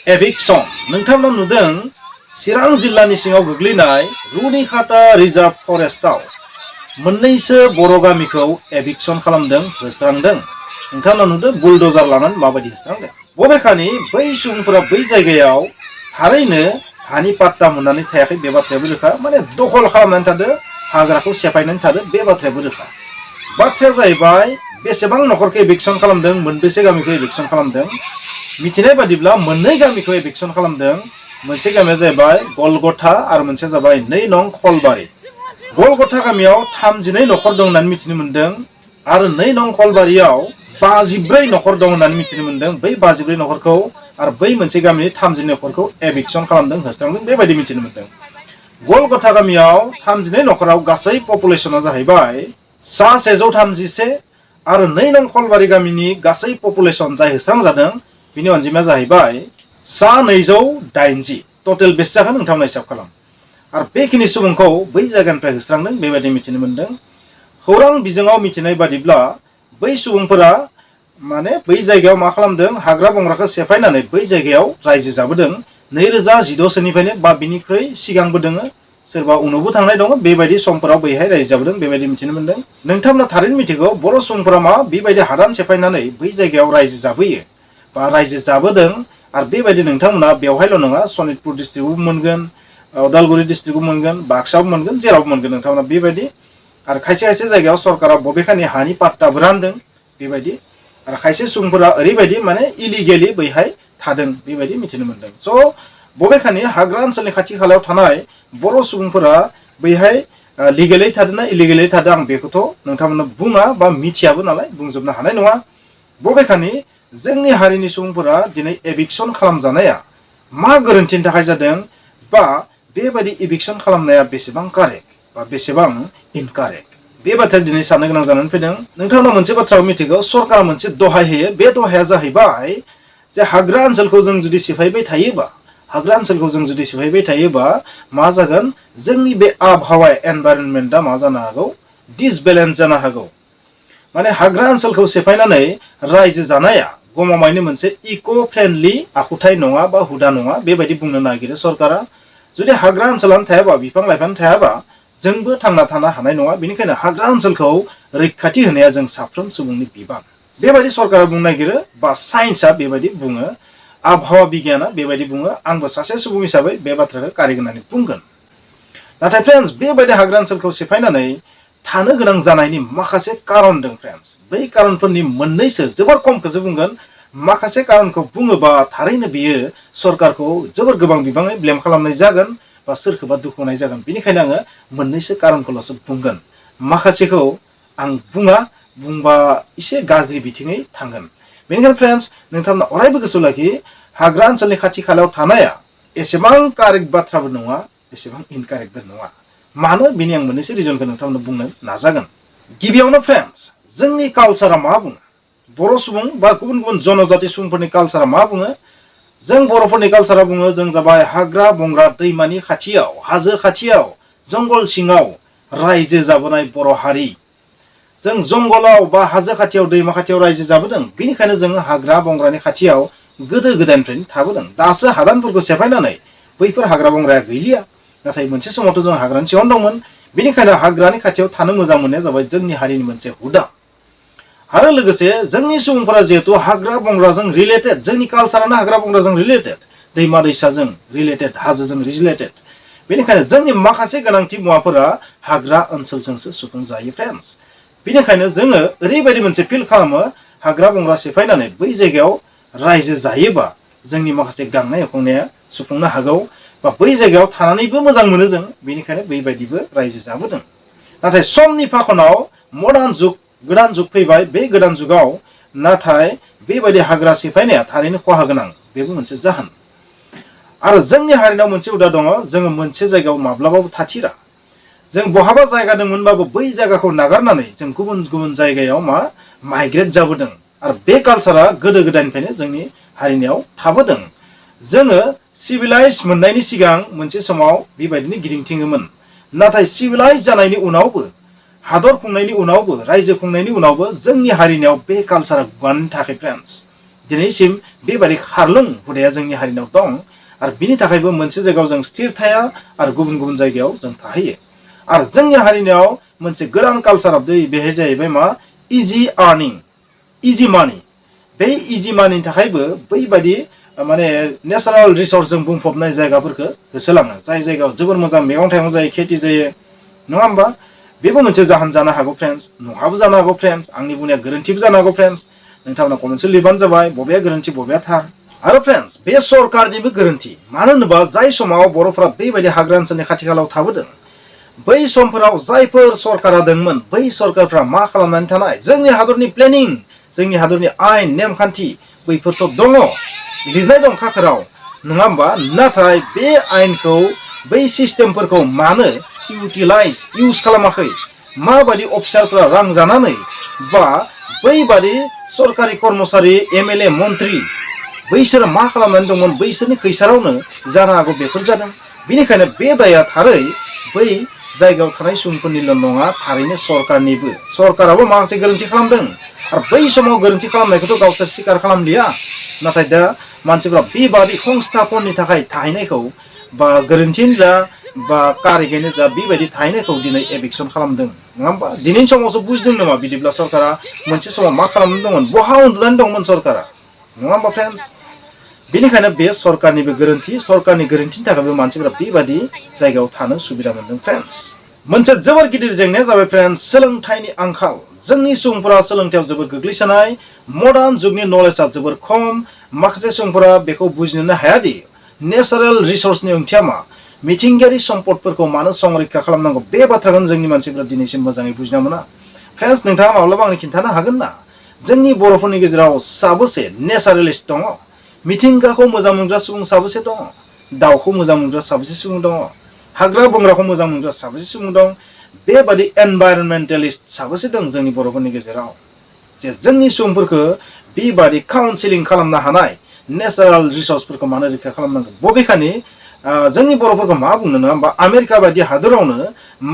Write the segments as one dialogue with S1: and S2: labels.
S1: एभिक्शन नोंथांमोना नुदों चिरां जिल्लानि सिङाव गोग्लैनाय रुनिखाता रिजार्भ फरेस्टआव मोननैसो बर' गामिखौ एभिक्शन खालामदों होस्रांदों। नोंथांमोना नुदों बुलडोजार लानानै माबायदि होस्रांदों। बबेखानि बै सुबुंफोरा बै जायगायाव थारैनो हानि पाट्टा मोननानै थायाखै बे बाथ्रायाबो रोखा। माने दखल खालामनानै थादों, हाग्राखौ सेफायनानै थादों बे बाथ्रायाबो रोखा। बाथ्राया जाहैबाय बेसेबां नखरखौ एभिक्शन खालामदों, मोनबेसे गामिखौ एभिक्शन खालामदों। मिथिनाय बादिब्ला मोननै गामिखौ एभिक्शन खालामदों। मोनसे गामिया जाहैबाय गलगथा आरो मोनसेया जाबाय 2 नं खलबारि। गलगथा गामियाव 32 नखर दं होननानै मिथिनो मोन्दों आरो 2 नं खलबारियाव 54 नखर दं होननानै मिथिनो मोन्दों। बै 54 नखरखौ आरो बै मोनसे गामिनि 32 नखरखौ एभिक्शन खालामदों, होस्रांदों बेबायदि मिथिनो मोन्दों। गलगथा गामियाव 32 नखराव गासै पपुलेसना जाहैबाय सा 131 आरो 2 नं खलबारि गामिनि गासै पपुलेसन जाय होस्रांजादों बिनि अनजिमाया जाहैबाय सा 280। टटेल बेसे जागोन नोंथांमोना हिसाब खालाम। आरो बेखिनि सुबुंखौ बै जायगानिफ्राय होस्रांदों बेबायदि मिथिनो मोन्दों। खौरां बिजोङाव मिथिनाय बादिब्ला बै सुबुंफोरा माने बै जायगायाव मा खालामदों, हाग्रा बंग्राखौ सेफायनानै बै जायगायाव रायजो जाबोदों। 2016 सोनिफ्रायनो बा बिनिख्रुइ सिगांबो दोङो, सोरबा उनावबो थांनाय दङ। बेबायदि समफोराव बैहाय रायजो जाबोदों बेबायदि मिथिनो मोन्दों। नोंथांमोना थारैनो मिथिगौ बर' सुबुंफोरा मा बेबायदि हादान सेफायनानै बै जायगायाव रायजो जाबोयो बा रायजो जाबोदों। आरो बेबायदि नोंथांमोना बेवहायल' नङा, सनितपुर डिस्ट्रिक्टआवबो मोनगोन, उदालगुरि डिस्ट्रिक्टआवबो मोनगोन, बाक्सायावबो मोनगोन, जेरावबो मोनगोन नोंथांमोना बेबायदि। आरो खायसे खायसे जायगायाव सरकारा बबेखानि हानि पाट्टाबो रानदों बेबायदि। आरो खायसे सुबुंफोरा ओरैबायदि माने इलिगेलि बैहाय थादों बेबायदि मिथिनो मोन्दों। स' बबेखानि हाग्रा ओनसोलनि खाथि खालायाव थानाय बर' सुबुंफोरा बैहाय लिगेलै थादोंना इलिगेलै थादों आं बेखौथ' नोंथांमोननो बुङा बा मिथियाबो नालाय बुंजोबनो हानाय नङा। बबेखानि जोंनि हारिनि सुबुंफोरा दिनै एभिक्शन खालामजानाया मा गोरोन्थिनि थाखाय जादों बा बेबायदि एभिक्शन खालामनाया बेसेबां कारेक्ट बा बेसेबां इनकारेक्ट, बे बाथ्राया दिनै साननो गोनां जानानै फैदों। नोंथांमोना मोनसे बाथ्राखौ मिथिगौ, सरकारा मोनसे दहाय होयो। बे दहाया जाहैबाय जे हाग्रा ओनसोलखौ जों जुदि सिफायबाय थायोबा, हाग्रा ओनसोलखौ जों जुदि सिफायबाय थायोबा मा जागोन, जोंनि बे आबहावाया एनभाइरनमेन्टआ मा जानो हागौ, डिसबेलेन्स जानो हागौ। माने हाग्रा ओनसोलखौ सेफायनानै रायजो जानाया गमामायैनो मोनसे इक' फ्रेन्डलि आखुथाय नङा बा हुदा नङा बेबायदि बुंनो नागिरो सरकारा। जुदि हाग्रा ओनसोलानो थायाबा, बिफां लाइफां थायाबा जोंबो थांना थानो हानाय नङा। बेनिखायनो हाग्रा ओनसोलखौ रैखाथि होनाया जों साफ्रोम सुबुंनि बिबान बेबायदि सरकारा बुंनो नागिरो बा साइन्सआ बेबायदि बुङो, आबहावा बिगियाना बेबायदि बुङो। आंबो सासे सुबुं हिसाबै बे बाथ्राखौ कारेक्ट होननानै बुंगोन। नाथाय फ्रेन्ड्स, बेबायदि हाग्रा ओनसोलखौ सेफायनानै थानो गोनां जानायनि माखासे कारन दं फ्रेन्ड्स। बै कारनफोरनि मोननैसो जोबोर खमखौसो बुंगोन। माखासे कारनखौ बुङोबा थारैनो बियो सरकारखौ जोबोर गोबां बिबाङै ब्लेम खालामनाय जागोन बा सोरखौबा दुखु होनाय जागोन। बेनिखायनो आङो मोननैसो कारनखौल'सो बुंगोन, माखासेखौ आं बुङा, बुंबा एसे गाज्रि बिथिङै थांगोन। बेनिखायनो फ्रेन्ड्स, नोंथांमोना अरायबो गोसोआव लाखि, हाग्रा ओनसोलनि खाथि खालायाव थानाया एसेबां कारेक्ट बाथ्राबो नङा, एसेबां इनकारेक्टबो नङा। मानो, बिनि आं मोननैसो रिजनखौ नोंथांमोननो बुंनो नाजागोन। गिबियावनो फ्रेन्ड्स, जोंनि कालचारा मा बुङो, बर' सुबुं बा गुबुन गुबुन जनजाति सुबुंफोरनि कालचारा मा बुङो। जों बर'फोरनि कालचारा बुङो, जों जाबाय हाग्रा बंग्रा दैमानि खाथियाव, हाजो खाथियाव, जंगल सिङाव रायजो जाबोनाय बर' हारि। जों जंगलाव बा हाजो खाथियाव, दैमा खाथियाव रायजो जाबोदों। बेनिखायनो जों हाग्रा बंग्रानि खाथियाव गोदो गोदायनिफ्रायनो थाबोदों। दासो हादानफोरखौ सेफायनानै बैफोर हाग्रा बंग्राया गैलिया, नाथाय मोनसे समावथ' जों हाग्रानि सिङावनो दंमोन। बेनिखायनो हाग्रानि खाथियाव थानो मोजां मोननाया जाबाय जोंनि हारिनि मोनसे हुदा। आरो लोगोसे जोंनि सुबुंफोरा जिहेतु हाग्रा बंग्राजों रिलेटेड, जोंनि कालचारानो हाग्रा बंग्राजों रिलेटेड, दैमा दैसाजों रिलेटेड, हाजोजों रिलेटेड। बेनिखायनो जोंनि माखासे गोनांथि मुवाफोरा हाग्रा ओनसोलजोंसो सुफुंजायो फ्रेन्ड्स। बेनिखायनो जोङो ओरैबायदि मोनसे फिल खालामो, हाग्रा बंग्रा सेफायनानै बै जायगायाव रायजो जायोबा जोंनि माखासे गांनाय उखैनाया सुफुंनो हागौ बा बै जायगायाव थानानैबो मोजां मोनो जों। बेनिखायनो बेबायदिबो रायजो जाबोदों। नाथाय समनि फाखनाव मडार्न जुग, गोदान जुग फैबाय। बे गोदान जुगाव नाथाय बेबायदि हाग्रा सेफायनाया थारैनो खहा गोनां, बेबो मोनसे जाहोन। आरो जोंनि हारिनाव मोनसे हुदा दङ, जोङो मोनसे जायगायाव माब्लाबाबो थाथिरा। जों बहाबा जायगा दंमोनबाबो बै जायगाखौ नागारनानै जों गुबुन गुबुन जायगायाव माइग्रेट जाबोदों। आरो बे कालचारा गोदो गोदायनिफ्रायनो जोंनि हारिनियाव थाबोदों। जोङो सिभिलाइज मोननायनि सिगां मोनसे समाव बेबायदिनो गिदिंथिङोमोन। नाथाय सिभिलाइज जानायनि उनावबो, हादर खुंनायनि उनावबो, रायजो खुंनायनि उनावबो जोंनि हारिनियाव बे कालचारा गुगानानै थायाखै फ्रेन्ड्स। दिनैसिम बेबादि खारलुं हुदाया जोंनि हारिनाव दं आरो बिनि थाखायबो मोनसे जायगायाव जों स्थिर थाया आरो गुबुन गुबुन जायगायाव जों थाहैयो आरो जोंनि हारिनियाव मोनसे गोदान कालचार बेहाय जाहैबाय मा इजि आर्निं इजि मानि बे इजि मानिनि थाखायबो बैबादि माने नेचारेल रिसोर्सजों बुंफबनाय जायगाफोरखौ होसोलाङो जाय जायगायाव जोबोर मोजां मैगं थाइगं जायो खेथि जायो नङा होमबा बेबो मोनसे जाहोन जानो हागौ फ्रेन्ड्स नङाबो जानो हागौ फ्रेन्ड्स आंनि बुंनाया गोरोन्थिबो जानो हागौ फ्रेन्ड्स नोंथांमोना कमेन्टसो लिरबानो जाबाय बबेया गोरोन्थि बबेया थार आरो फ्रेन्ड्स बे सरकारनिबो गोरोन्थि मानो होनोबा जाय समाव बर'फोरा बेबायदि हाग्रा ओनसोलनि खाथि खालायाव थाबोदों बै समफोराव जायफोर सरकारा दंमोन बै सरकारफ्रा मा खालामनानै थानाय जोंनि हादरनि प्लेनिं जोंनि हादरनि आयेन नेमखान्थि बैफोरथ' दङ लिरनाय दं खाखोराव नङा होमबा नाथाय बे आयेनखौ बै सिस्टेमफोरखौ मानो इउस खालामाखै माबादि अफिसारफोरा रां जानानै बा बैबादि सरकारि कर्मचारि एमएलए मन्त्रि बैसोर मा खालामनानै दंमोन बैसोरनि खैसारावनो जानो हागौ बेफोर जादों बेनिखायनो बे दाया थारै बै जायगायाव थानाय सुबुंफोरनिल' नङा थारैनो सरकारनिबो सरकाराबो माखासे गोरोन्थि खालामदों आरो बै समाव गोरोन्थि खालामनायखौथ' गावसोर स्वीकार खालामलिया नाथाय दा मानसिफ्रा बेबादि संस्थापननि थाखाय थाहैनायखौ बा गोरोन्थियानो जा बा कारेक्टैनो जा बेबायदि थाहैनायखौ दिनै एभिक्सन खालामदों नङा होमबा दिनैनि समावसो बुजिदों नामा बिदिब्ला सरकारा मोनसे समाव मा खालामनानै दंमोन बहा उन्दुनानै दंमोन सरकारा नङा होमबा फ्रेन्ड्स बेनिखायनो बे सरकारनिबो गोरोन्थि सरकारनि गोरोन्थिनि थाखायबो मानसिफ्रा बेबादि जायगायाव थानो सुबिदा मोनदों फ्रेन्ड्स मोनसे जोबोर गिदिर जेंनाया जाबाय फ्रेन्ड्स सोलोंथाइनि आंखाल जोंनि सुबुंफोरा सोलोंथायाव जोबोर गोग्लैसोनाय मडार्न जुगनि नलेजआ जोबोर खम माखासे सुबुंफोरा बेखौ बुजिनोनो हायादि नेचारेल रिसोर्सनि ओंथिया मा मिथिंगायारि सम्पदफोरखौ मानो संरैखा खालामनांगौ बे बाथ्राखौ जोंनि मानसिफ्रा दिनैसिम मोजाङै बुजिना मोना फ्रेन्ड्स नोंथाङा माब्लाबा आंनो खिन्थानो हागोन ना जोंनि बर'फोरनि गेजेराव साबेसे नेचारेलिस्ट दङ मिथिंगाखौ मोजां मोनग्रा सुबुं साबेसे दङ दाउखौ मोजां मोनग्रा साबेसे सुबुं दङ हाग्रा बंग्राखौ मोजां मोनग्रा साबेसे सुबुं दं बेबादि एनभाइरनमेन्टेलिस्ट साबेसे दं जोंनि बर'फोरनि गेजेराव जे जोंनि सुबुंफोरखौ बेबादि काउन्सिलिं खालामनो हानाय नेचारेल रिसोर्सफोरखौ मानो रैखा खालामनांगौ बबेखानि जोंनि बर'फोरखौ मा बुंनो नङा होमबा आमेरिका बायदि हादोरावनो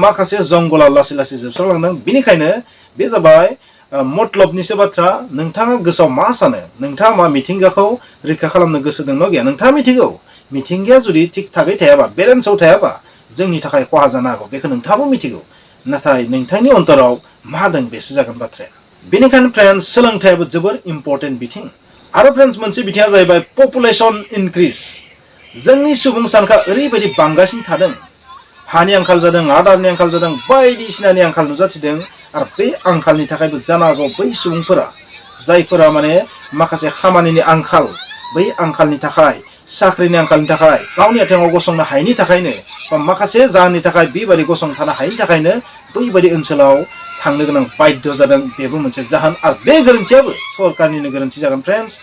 S1: माखासे जंगला लासै लासै जोबस्रांलांदों बेनिखायनो बे जाबाय मतलबनिसो बाथ्रा नोंथाङा गोसोआव मा सानो नोंथाङा मा मिथिंगाखौ रैखा खालामनो गोसो दंना गैया नोंथाङा मिथिगौ मिथिंगाया जुदि थिग थागै थायाबा बेलेन्सआव थायाबा जोंनि थाखाय खहा जानो हागौ बेखौ नोंथाङाबो मिथिगौ नाथाय नोंथांनि अन्तराव मा दं बेसो जागोन बाथ्राया बेनिखायनो फ्रेन्ड्स सोलोंथायाबो जोबोर इम्पर्टेन्ट बिथिं आरो फ्रेन्ड्स मोनसे बिथिङा जाहैबाय पपुलेसन इनक्रिज जोंनि सुबुं सानखा ओरैबायदि बांगासिनो थादों हानि आंखाल जादों आदारनि आंखाल जादों बायदिसिनानि आंखाल नुजाथिदों आरो बे आंखालनि थाखायबो जानो हागौ बै सुबुंफोरा जायफोरा माने माखासे खामानिनि आंखाल बै आंखालनि थाखाय साख्रिनि आंखालनि थाखाय गावनि आथिङाव गसंनो हायैनि थाखायनो बा माखासे जाहोननि थाखाय बेबायदि गसंथानो हायैनि थाखायनो बैबायदि ओनसोलाव थांनो गोनां बाध्य जादों बेबो मोनसे जाहोन आरो बे गोरोन्थियाबो सरकारनिनो गोरोन्थि जागोन फ्रेन्ड्स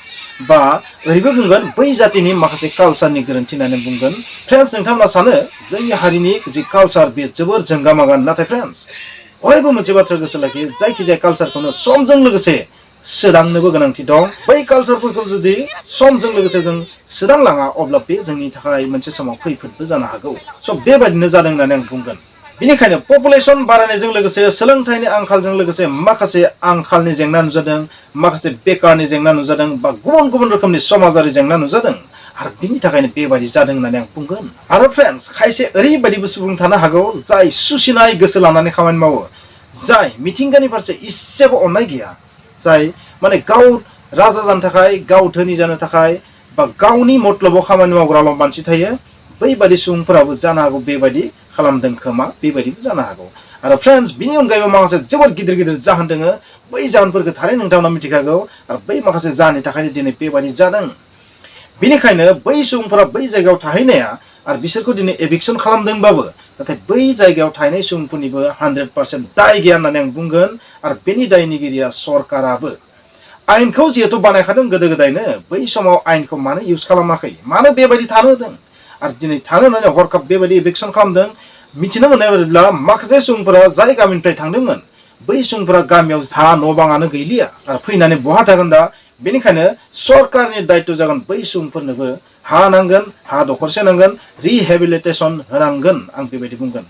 S1: बा ओरैबो बुंगोन बै जातिनि माखासे कालचारनि गोरोन्थि होननानै बुंगोन फ्रेन्ड्स नोंथांमोना सानो जोंनि हारिनि जि कालचार बे जोबोर जोंगामागान नाथाय फ्रेन्ड्स अरायबो मोनसे बाथ्रा गोसो लाखि जायखिजाया कालचारखौनो समजों लोगोसे सोदांनोबो गोनांथि दं बै कालचारफोरखौ जुदि समजों लोगोसे जों सोदांलाङा अब्ला बे जोंनि थाखाय मोनसे समाव खैफोदबो जानो हागौ स' बेबायदिनो जादों होननानै आं बुंगोन बेनिखायनो पपुलेसन बारायनायजों लोगोसे सोलोंथाइनि आंखालजों लोगोसे माखासे आंखालनि जेंना नुजादों माखासे बेकारनि जेंना नुजादों बा गुबुन गुबुन रोखोमनि समाजारि जेंना नुजादों आरो बिनि थाखायनो बेबायदि जादों होननानै आं बुंगोन आरो फ्रेन्ड्स खायसे ओरैबायदिबो सुबुं थानो हागौ जाय सुसिनाय गोसो लानानै खामानि मावो जाय मिथिंगानि फारसे इसेबो अननाय गैया जाय माने गाव राजा जानो थाखाय गाव धोनि जानो थाखाय बा गावनि मतलबाव खामानि मावग्राल' मानसि थायो बैबादि सुबुंफोराबो जानो हागौ बेबायदि खालामदों खोमा बेबायदिबो जानो हागौ आरो फ्रेन्ड्स बिनि अनगायैबो माखासे जोबोर गिदिर गिदिर जाहोन दङ बै जाहोनफोरखौ थारै नोंथांमोना मिथिखागौ आरो बै माखासे जाहोननि थाखायनो दिनै बेबायदि जादों बेनिखायनो बै सुबुंफोरा बै जायगायाव थाहैनाया आरो बिसोरखौ दिनै एभिक्सन खालामदोंबाबो नाथाय बै जायगायाव थाहैनाय सुबुंफोरनिबो 100% दाय गैया होननानै आं बुंगोन आरो बेनि दायनिगिरिया सरकाराबो आयेनखौ जिहेतु बानायखादों गोदो गोदायनो बै समाव आयेनखौ मानो इउज खालामाखै मानो बेबायदि थानो होदों आरो दिनै थानो होनानै हरखाब बेबायदि एभिक्सन खालामदों मिथिनो मोननाय बायदिब्ला माखासे सुबुंफोरा जाय गामिनिफ्राय थांदोंमोन बै सुबुंफोरा गामियाव हा न' बाङानो गैलिया आरो फैनानै बहा थागोन दा बेनिखायनो सरकारनि दायित्व जागोन बै सुबुंफोरनोबो हा नांगोन हा दखरसे नांगोन रिहेबिलिटेसन होनांगोन आं बेबायदि बुंगोन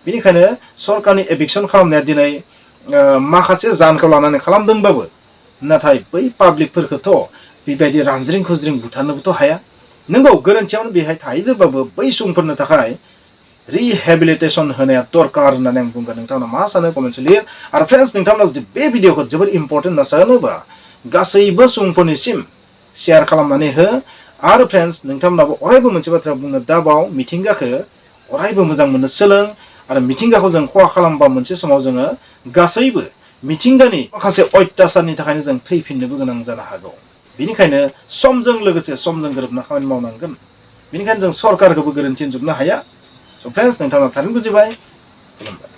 S1: बेनिखायनो सरकारनि एभिक्सन खालामनाया दिनै माखासे जाहोनखौ लानानै खालामदोंबाबो नाथाय बै पाब्लिकफोरखौथ' बेबायदि रानज्रिं खुज्रिं बुथारनोबोथ' हाया। नंगौ गोरोन्थियावनो बेहाय थाहैदोंबाबो बै सुबुंफोरनो थाखाय रिहेबिलिटेसन होनाया दरकार होननानै आं बुंगोन। नोंथांमोना मा सानो कमेन्ट्स लिर। आरो फ्रेन्ड्स, नोंथांमोना जुदि बे भिडिअखौ जोबोद इम्पर्टेन्ट होनना सानोबा गासैबो सुबुंफोरनिसिम शेयार खालामनानै हो। आरो फ्रेन्ड्स, नोंथांमोनाबो अरायबो मोनसे बाथ्रा बुंनो दाबाव, मिथिंगाखौ अरायबो मोजां मोननो सोलों। आरो मिथिंगाखौ जों खहा खालामबा मोनसे समाव जोङो गासैबो मिथिंगानि माखासे अत्याचारनि थाखायनो जों थैफिननोबो गोनां जानो हागौ। बेनिखायनो समजों लोगोसे समजों गोरोबना खामानि मावनांगोन। बेनिखायनो जों सरकारखौबो गोरोन्थि होनजोबनो हाया। स' फ्रेन्ड्स, नोंथाङा थारैनो बुजिबाय। खुलुमबाय।